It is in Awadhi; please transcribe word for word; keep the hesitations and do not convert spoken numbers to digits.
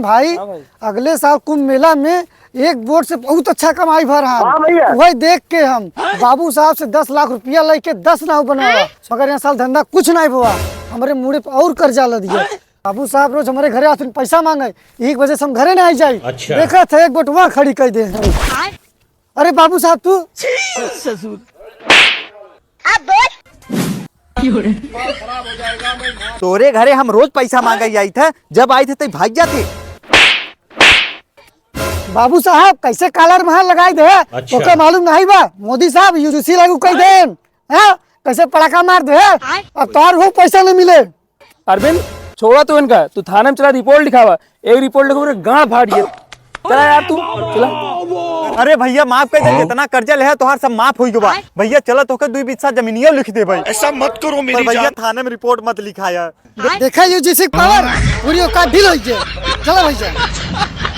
भाई, हाँ भाई। अगले साल कुंभ मेला में एक बोट से बहुत अच्छा कमाई भर हम। हाँ भैया। वही देख के हम बाबू साहब से दस लाख रुपया लेके दस नाव बनवावा, मगर यह साल धंधा कुछ नहीं हुआ, हमरे मुड़े पे और कर्जा लद गया। बाबू साहब रोज हमरे घरे आथिन पैसा मांगे, एक बजे से हम घरे नहीं जाई। अच्छा। देखा था एक बोट वहाँ खड़ी कर दे। अरे बाबू साहब तू। ससुर। तोरे घरे हम रोज पैसा मांगे आई थे, जब आई थे तब भाग जाते। बाबू साहब कैसे कॉलर वहां लगाई दे? अच्छा। तोके मालूम नहीं बा, मोदी साहब यूजीसी लागू कर दे हैं, कैसे पड़ाका मार दे। अब तोहार वो पैसा नहीं मिले। अरविंद, छोड़ा तू इनका, तू थाने में चला, रिपोर्ट लिखावा। एक रिपोर्ट लिखो, पूरे गांड फाड़ दिए। चला यार तू, चला। अरे भैया, माफ कर दे, जितना कर्जा ले है तोहार सब माफ हो गवा। भैया चला, तोके दुई बिस्सा जमीनियो लिख दे भाई। ऐसा मत करो मेरी जान। भैया थाने में रिपोर्ट मत लिखाया। दे-, देखा यूजीसी पावर, पूरी औकात ढील हो गई। चलो भैया।